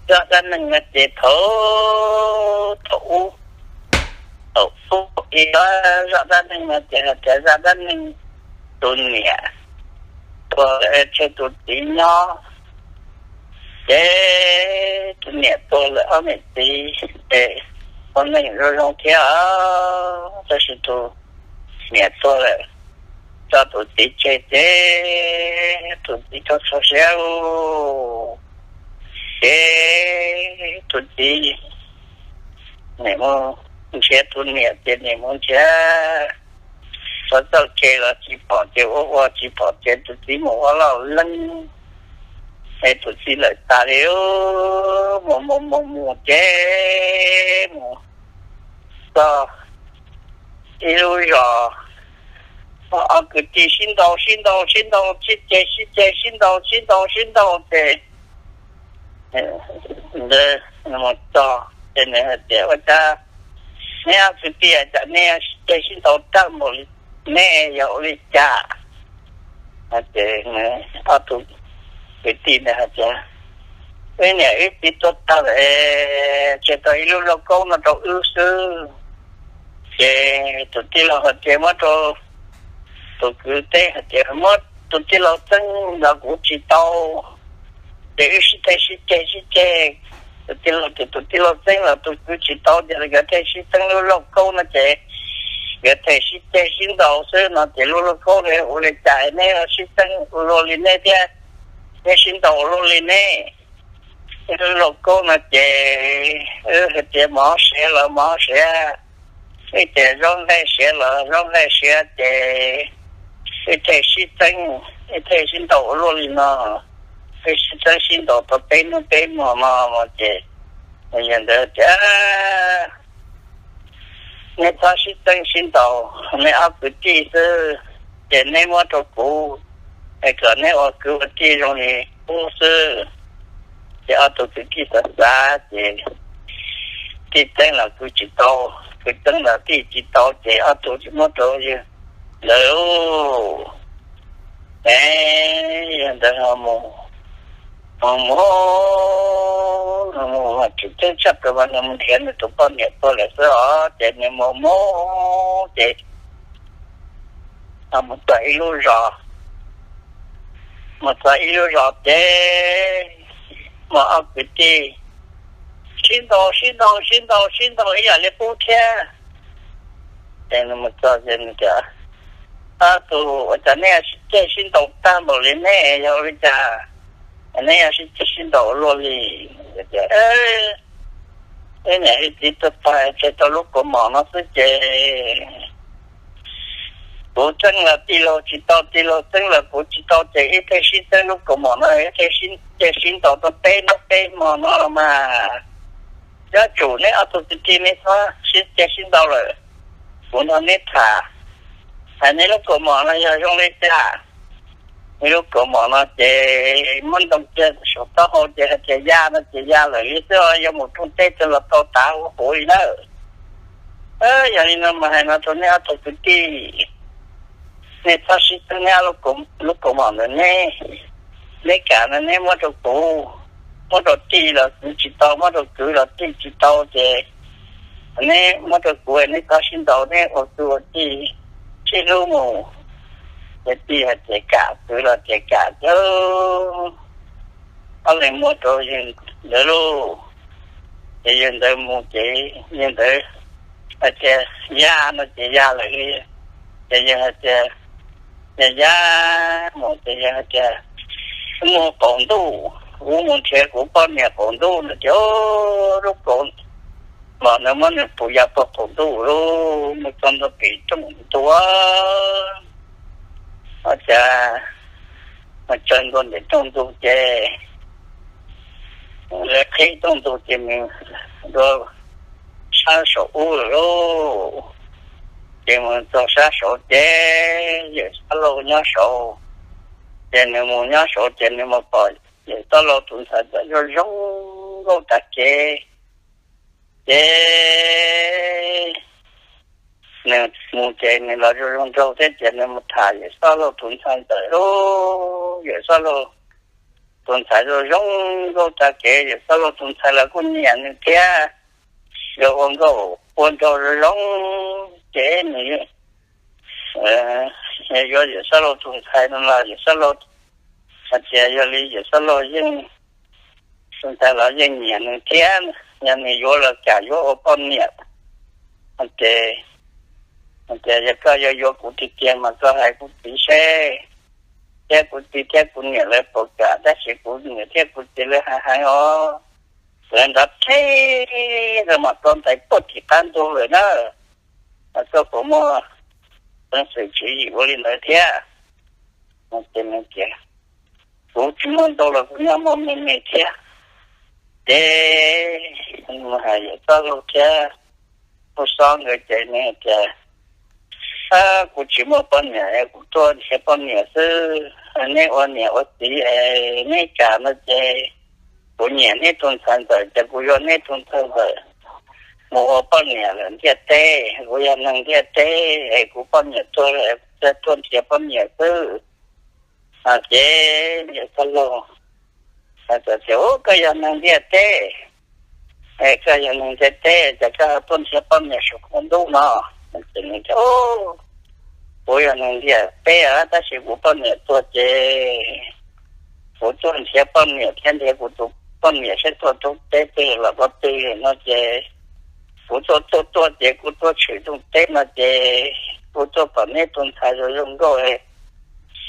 Zaj dab neeg no ces thaum, thaum ub, thaum ub ib zaj dab neeg no ces hais tias zaj dab neeg tus niam tuag lawm tseg tus txiv nyob, ces tus niam tuag lawm ob niam txiv ces ua neej zoo zoo thiab, tab sis tus niam tuag lawm tso tus txiv tseg ces tus txiv txo txo siab, ces tus txiv nim mus nrhiav tus niam ces nim mus nrhiav, txog txoj kev los tsis pom ces ua ua tsis pom ces tus txiv mus ua loj leeb, es tus txiv lawm tas li, mus mus mus mus ces mus txog ib lub zos, ob kwv tij sib ntaus sib ntaus sib ntaus sib ceg sib ceg sib ntaus sib ntaus sib ntaus ces ntawd mus txog ces nws hais tias ua cas neb ob kwv tij cas neb sib ceg sib ntaus tag npaum li, neb yog ua li cas? Ces ob tug kwv tij ntawd hais tias wb niam wb txiv tuag tag lawm, tseg tau ib lub lauj kaub no rau wb xwb. Ces tus tij laug hais tias muab rau tus kwv teb hais tias muab tus tij laug txeeb los kuv tsis tau, ces wb sib ceg sib ceg sib ceg, tus tij laug ces tus tij laug txeeb los tus kwv tsis tau ces nkawd thiaj sib txeeb lub lauj kaub no ces nkawd thiaj sib ceg sib ntaus xwb no ces lub lauj kaub no ua li cas neb sib txeeb ua luaj li neb thiab, neb sib ntaus ua luaj li neb. Lub lauj kaub no ces wb hais tias mov siav los mov siav, wb tias zaub nqaij siav los zaub nqaij siav ces wb thiaj sib txeeb, wb thiaj sib ntaus ua luaj li no, wb sib txeeb sib ntaus tau peb hnub peb hmo no ces yawg ntawd tias neb txhob sib txeeb sib ntaus, neb ob kwv tij xwb, ces neb muab rau kuv, es kom neb ua kwv ua tij zoo li qub xwb. Ces ob tug kwv tij xav xav ces tij txeeb los kwv tsis tau, kwv txeeb los tij tsis tau ces ob tug tsis muab rau yawg ntawd. Es yawg ntawd ho mus, mus mus mus mus tsis ceeb tshaj plaws mas nws mus nrhiav nws tus poj niam tuag lawm xwb os, ces nws mus mus ces mus txog ib lub zos, mus txog ib lub zos ces muaj ob kwv tij sib ntaus sib ntaus sib ntaus sib ntaus ib yam li qub thiab. Ces nws mus txog ces nws tias, ob tug ua cas neb sib ceg sib ntaus tag npaum li, neb yog ua li cas neb sib ceg sib ntaus ua luaj li? Tias wb niam wb txiv tuag tag tseg tau lub kaus mom no xwb ces kuv txeeb los tij laug tsis tau, tij laug txeeb los kuv tsis tau ces wb thiaj sib txeeb lub kaus mom no, wb thiaj sib ceg sib ntaus tau peb hnub peb hmo no los mas. Yuav tsum neb ob tug kwv tij neb txhob sib ceg sib ntaus lawm, kuv nrog neb tham, hais neb lub kaus mom no yog zoo li cas. Neb lub kaus mom no ces muab ntoo kiag saum taub hau ces hais tias ya no ces ya lawm li xwb, yog mus rooj teb twg los tau tav ua quav li nawb. Yog li no mas hais no rau neb ob tug kwv tij, neb txhob sib txeeb neb lub kaus mom ntawd ne, neb kam no neb muab rau kuv, muab rau tij los kwv tsis tau, muab rau kwv los tij tsis tau ces neb muab rau kuv, neb txhob sib ntaus, neb ua kwv ua tij sib hlub mus. Ces tij hais tias kam, kwv los tias kam, ces ob leeg muab rau yawg ntawd lauj. Ces yawg ntawd mus ces yawg ntawd hais tias ya no ces ya lawm li. Ces yawg hais tias ya ya mus ces yawg hais tias muaj qaum ntuj, kuv mus nrhiav kuv poj niam qaum ntuj no ces lub kaus mom ntawd muab nws pus ya puag qaum ntuj lauj, mus txog ntua pem rooj ntuj, ua cas mus txog ntua pem rooj ntuj ces lawv qhib rooj ntuj ces nws dua sab saum ub lawm lauj. Ces mus txog sab saud ces yawm Xob Lauj nyob saud. Ces nws mus nyob saud ces nws mus pom yawm Xob Lauj tus ntxhais ntxawm zoo zoo nkauj tag kev. Ces nws mus ces nws los zoo zoo nraug thiab ces nws mus tham yawm Xob Lauj tus ntxhais ntxawm lauj. Yawm Xob Lauj tus ntxhais zoo zoo nkauj tag kev, Yawm Xob Laug tus ntxhais los kuj nyiam nws thiab. Yog ua nkauj ua nraug zoo zoo ces nws yuav Yawm Xob Laug tus ntxhais no los Yawm Xob Laug hais tias yog li Yawm Xob Laug yeej, tus ntxhais los yeej nyiam nws thiab, yog nws yuav los kam yuav ua poj niam. Ces, tias yog koj yuav yuav kuv tiag tiag mas koj hais kuv txiv seb, thiab kuv txiv thiab kuv niam lawv puas kam, tab sis kuv niam thiab kuv txiv lawv hais heev os, lawv nrov theb rau mam rau ntais puag tim qab ntug lawm na, mas koj puas muaj peev xwm tswv yim ua li ntawd thiab? Ces nws tias kuv tsis muaj ntau los kuv nyob muaj me me thiab. Ces nws hais Yawm Xob Laug thiab Pub Xob nkawd ces nws tias kuv tsis muaj poj niam es kuv tuaj nrhiav poj niam xwb, neb ua niam ua txiv es neb kam no ces kuv nyiam neb tus ntxhais ntxawm ces kuv yuav neb tus ntxhais ntxawm mus ua poj niam lawm ntiaj teb, kuv yog neeg ntiaj teb es kuv poj niam tuag lawm es kuv tuaj nrhiav poj niam xwb. Ces Yawm Xob Laug hais tias koj yog neeg ntiaj teb, koj yog neeg ntiaj teb ces koj tuaj nrhiav poj niam saum qaum ntuj no. Ces nws tias kuv yog neeg ntiaj teb tab sis kuv poj niam tuag ces kuv tuaj nrhiav poj niam thiab nrhiav kuv tus poj niam saib tuaj rau teb twg los qhov twg no ces kuv tuaj tuaj tuaj ces kuv tuaj tshwm rau teb no ces kuv tuaj pom neb tus ntxhais zoo zoo nkauj,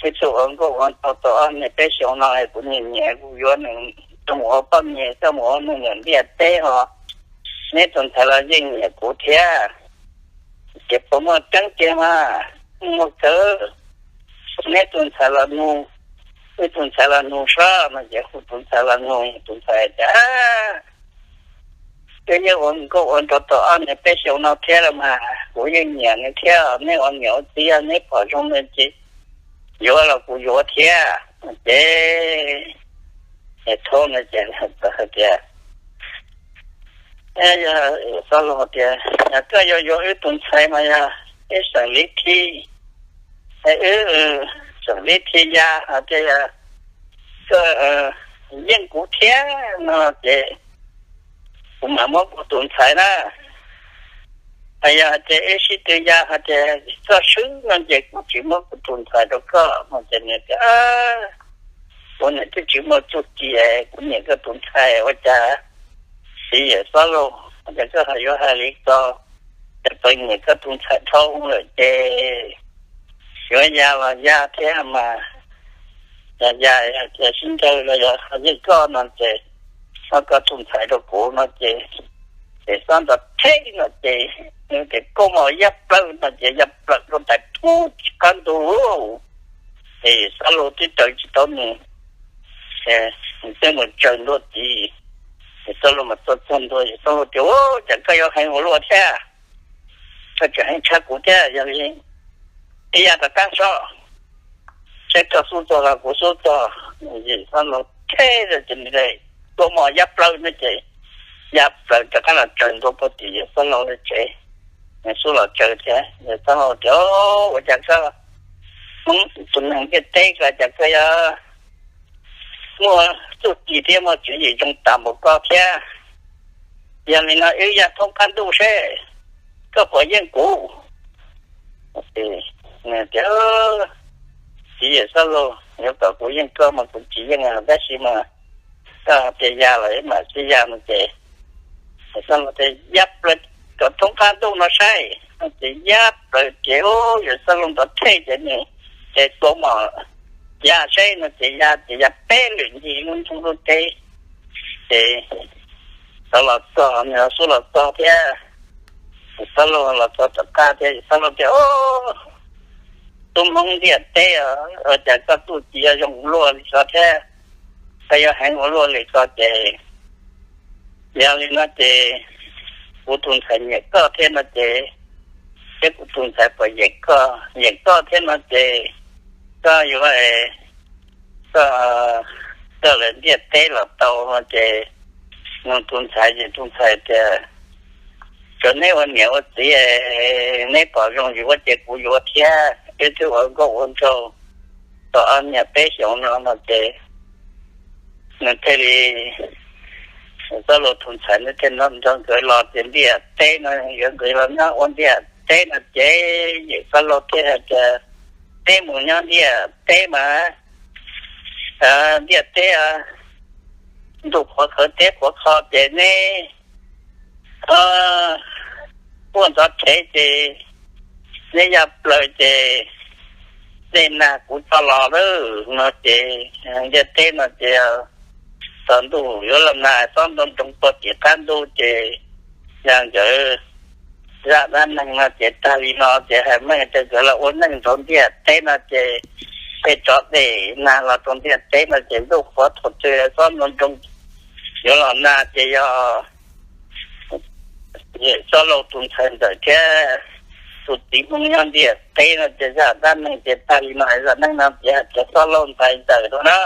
neb tuaj ua nkauj ua nraug tau ob niag peb xyoos no es kuv nyiam nyiam kuv yuav nws coj mus ua poj niam coj mus ua neeg ntiaj teb ho neb tus ntxhais los yeej nyiam kuv thiab. Ces puas muaj tseeb tiag mas? Muaj kawg. Neb tus ntxhais los nug, wb tus ntxhais los nug saib no ces hu tus ntxhais los nug, tus ntxhais tias twb yeej ua nkauj ua nraug tau ob niag peb xyoos no thiab los mas kuv yeej nyiam nws thiab, neb ua niam ua txiv neb pom zoo no ces yuav los kuv yuav thiab. Ces thaum no ces txawm hais tias Yawm Xob Laug tias yog koj yuav yuav wb tus ntxhais mas yog wb seem li thi, wb seem li thi ya hais tias yog koj yeej kuv thiab no ces kuv mam muab kuv tus ntxhais na. Yog hais tias wb sib tw ya hais tias koj swb no ces kuv tsis muab kuv tus ntxhais rau koj no ces nws tias kuv niam twb tsis muaj txuj ci, kuv nyiam koj tus ntxhais ua cas txiv Yawm Xob Laug ces koj ho yuav hais li ko, ces txawm nyiam koj tus ntxhais dhau lawm ces yuav ya los ya thiab mas, yog ya yog tias sib ncaws los yog yeej koj no ces muab koj tus ntxhais rau kuv no ces, ces xob nrov theb no ces nws tias koj mas ya plaws no ces ya plaws rau ntais puag tim qab ntug. Ces Yawm Xob Laug twb raws tsis tau nws, nws twb mus tsaws ntua tid. Yawm Xob Laug mas txog txog ntua Yawm Xob Laug tias ua cas koj yuav heev ua luaj thiab, koj tseem heev tshaj kuv thiab, yog li ib yam rov qab sob, saib koj xub txog los kuv xub txog. Yawm Xob Laug theb ces nws tias koj mas ya plaws no ces ya plaws rov qab los tsaws ntua puag tim Yawm Xob Laug tsev. Nws xub los tsaws thiab Yawm Xob Laug tias ua cas koj, Hmoob tus neeg ntiaj teb ko cas koj yuav muaj txuj ci thiab muaj tswv yim zoo tas npaum koj thiab, yog li no wb ya thoob qab ntuj seb koj puas yeej kuv. Nws tias txiv Yawm Xob Laug, yuav kom kuv yeej koj mas kuv tsis yeej tab sis mas koj tias ya los wb mam sib ya no ces Yawm Xob Laug tias ya plaws kom thoob qab ntuj no saib no ces ya plaws ces Yawm Xob Laug nrov thej ces nws ces tua mom ya saib no ces ya ces ya peb lwm ncig lub nroog lub teb. Ces tau los txog nws xub los txog thiab, Yawm Xob Laug los txog tom qab thiab Yawm Xob Laug tias tub Hmoob ntiaj teb, ua cas koj txuj ci yuav zoo luaj li ko thiab, koj yuav heev ua luaj li ko ces yog li no ces kuv tus ntxhais nyiam koj thiab no ces, thiab kuv tus ntxhais puas yeem koj, yeem koj thiab no ces koj yuav, koj, koj lawv ntiaj teb los tau no ces nug tus ntxhais ces tus ntxhais tias tsuav neb ua niam ua txiv, neb pom zoo yuav ces kuv yuav thiab, wb twb ua nkauj ua nraug tau ob niag peb xyoos no no ces nws thiaj li, Xob Laug tus ntxhais nws thiaj nrog nkawd los ces ntiaj teb no, yuav nkawd los nyob ua ntiaj teb no ces Xob Laug thiaj hais tias, Neb mus nyob ntiaj teb mas, ntiaj teb ntuj qhuav qhawv teb qhuav qho ces neb quaj ntxov rhev ces neb yaj plaws ces neb nag kuv tso los lawm no ces ntiaj teb no ces tsaus ntuj yuav los nag xob nroo nroo puag tim qab ntuj ces yog nkawd zaj dab neeg no ces tag li no ces hais meej tias nkawd los ua neej rau ntiaj teb no ces tej tsov dej nag los rau ntiaj teb no ces ntuj qhuav thaum twg xob nroo nroo yuav los nag ces yog Xob Laug tus ntxhais ntxawm thiab tus txiv Hmoob nyob ntiaj teb no ces zaj dab neeg ces tag li no. Zaj neej no ces hais tias Xob Laug ntxhais ntxawm no na.